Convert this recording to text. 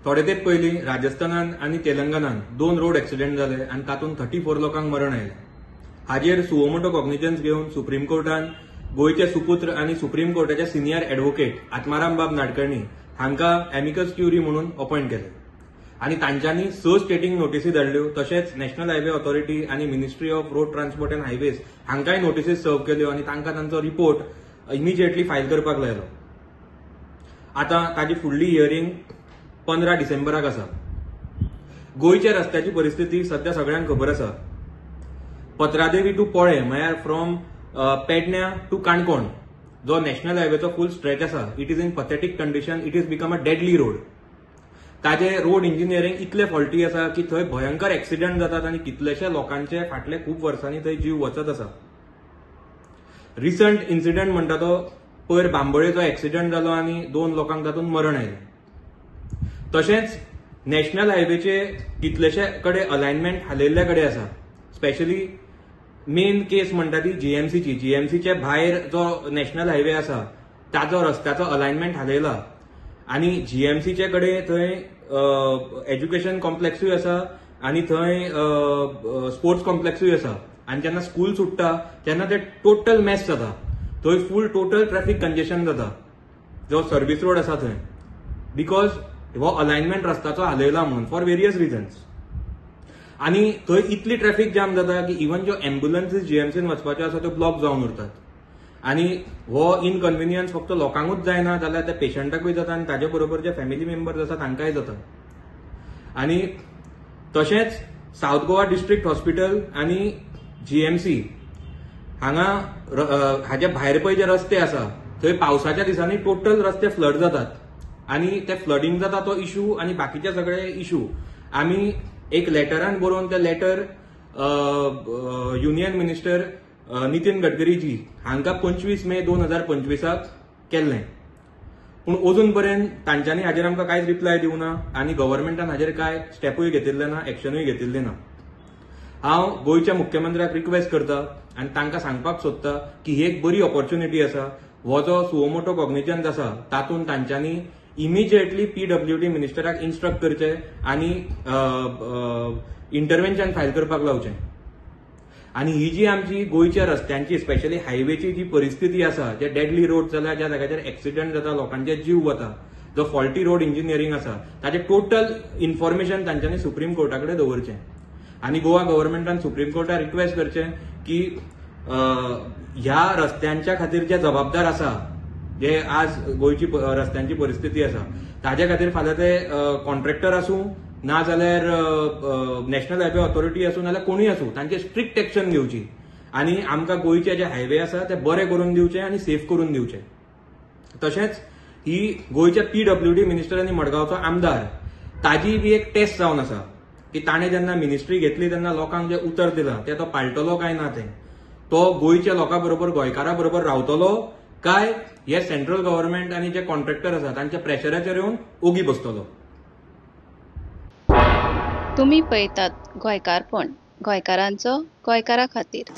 थोडे तेंप पयलीं राजस्थानान आनी तेलंगणान 2 रोड एक्सिडेंट जाले आनी तातूंत 34 लोकांक मरण आयलें. हाजेर सुओमोटो कॉग्निजन्स घेवन सुप्रीम कोर्टान गोंयचे सुपुत्र आनी सुप्रीम कोर्टाचे सिनियर एडवोकेट आत्माराम बाब नाडकर्णी हांकां एमिकस क्युरी म्हणून अपॉयंट केले आनी तांच्यांनी 6 स्टेटींक नोटिसी धाडल्यो. तशेंच नॅशनल हायवे ऑथॉरिटी आनी ministry of road transport and highways हांकांय notices सर्व केल्यो आनी तांकां तांचो रिपोर्ट इमिजिएटली फायल करपाक लायलो. आतां ताजी फुडली हियरींग 15 डिसेंबराक आसा. गोंयच्या रस्त्याची परिस्थिती सध्या सगळ्यांक खबर आसा. पत्रादेवी टू पोळे म्हळ्यार फ्रॉम पेडण्या टू काणकोण जो नॅशनल हायवेचो फूल स्ट्रेच आसा, it is in pathetic condition, it is become a deadly road. ताजे रोड इंजिनियरींग इतले फॉल्टी आसा की थंय भयंकर एक्सिडंट जातात आनी कितलेशे लोकांचे फाटले खूब वर्सांनी थंय जीव वचत आसा. रिसंट इन्सिडंट म्हणटा तो पयर बांबोळेचो एक्सिडंट जालो आनी 2 लोकांक तातूंत मरण आयलें. तशेंच नॅशनल हायवेचे कितलेशे कडेन अलायनमेंट हालयल्ले कडेन आसा. स्पेशली मेन केस म्हणटा ती जीएमसीची. जीएमसीचे भायर जो नॅशनल हायवे आसा ताजो रस्त्याचो अलायनमेंट हालयला आनी जीएमसीचे कडेन थंय एज्युकेशन कॉम्प्लेक्सूय आसा आनी थंय स्पोर्ट्स कॉम्प्लेक्सूय आसा आनी जेन्ना स्कूल सुट्टा तेन्ना ते टोटल मॅस जाता. थंय फूल टोटल ट्रॅफिक कंजेशन जाता जो सर्वीस रोड आसा थंय, because हो अलायनमेंट रस्त्याचो हालयला म्हणून फॉर वेरियस रिजन्स. आनी थंय इतली ट्रॅफिक जाम जाता की इवन ज्यो एम्बुलन्सीस जीएमसीन वचपाच्यो आसा त्यो ब्लॉक जावन उरतात आनी हो इनकन्विनियन्स फक्त लोकांकूच जायना जाल्यार त्या पेशंटाकूय जाता आनी ताजे बरोबर जे फॅमिली मेंबर्स आसा तांकांय जाता. आनी तशेंच सावथ गोवा डिस्ट्रिक्ट हॉस्पिटल आनी जीएमसी हांगा हाजे भायर पळय जे रस्ते आसा थंय पावसाच्या दिसांनी टोटल रस्ते फ्लड जातात आनी ते फ्लडींग जाता तो इशू आनी बाकीचे सगळे इशू आमी एक लेटरान बरोवन ते letter union minister Nitin Gadkariji हांकां 25 मे 2025 केल्लें. पूण अजून पर्यंत तांच्यांनी हाजेर आमकां कांयच रिप्लाय दिवना आनी गव्हर्मेंटान हाजेर कांय स्टेपूय घेतिल्ले ना, एक्शनूय घेतिल्ले ना. हांव गोंयच्या मुख्यमंत्र्याक रिक्वेस्ट करता आनी तांकां सांगपाक सोदता की ही एक बरी ऑपॉर्च्युनिटी आसा. हो जो सुओमोटो कॉग्निजन्स आसा तातूंत तांच्यांनी इमिजिएटली पीडब्ल्यूडी मिनिस्टराक इन्स्ट्रक्ट करचे आनी इंटरव्हेन्शन फायल करपाक लावचें. आनी ही जी आमची गोंयच्या रस्त्यांची स्पेशली हायवेची जी परिस्थिती आसा, जे डेडली रोड जाल्या, ज्या जाग्याचेर एक्सिडंट जाता, लोकांचे जीव वता, जो फॉल्टी रोड इंजिनियरींग आसा ताचें टोटल इन्फॉर्मेशन तांच्यांनी सुप्रीम कोर्टा कडेन दवरचें आनी गोवा गव्हर्मेंटान सुप्रीम कोर्टाक रिक्वेस्ट करचें की ह्या रस्त्यांच्या खातीर जे जबाबदार आसा, जे आज गोंयची रस्त्यांची परिस्थिती आसा ताजे खातीर फाल्यां ते कॉन्ट्रॅक्टर आसूं ना जाल्यार नॅशनल हायवे ऑथॉरिटी आसूं नाजाल्यार कोणूय आसूं, तांचे स्ट्रिक्ट एक्शन घेवची आनी आमकां गोंयचे जे हायवे आसा ते बरे करून दिवचे आनी सेफ करून दिवचे. तशेंच ही गोंयच्या पीडब्ल्यूडी मिनिस्टर आनी मडगांवचो आमदार ताजी बी एक टेस्ट जावन आसा की ताणें जेन्ना मिनिस्ट्री घेतली तेन्ना लोकांक जें उतर दिलां तें तो पाळटलो काय ना, तें तो गोंयच्या लोकां बरोबर गोंयकारां बरोबर रावतलो काय हे सेंट्रल गव्हर्मेंट आनी जे कॉन्ट्रॅक्टर आसा तांच्या प्रेशराचेर येवन ओगी बसतलो. तुमी पळयतात गोंयकारपण, गोंयकारांचो गोंयकारा खातीर.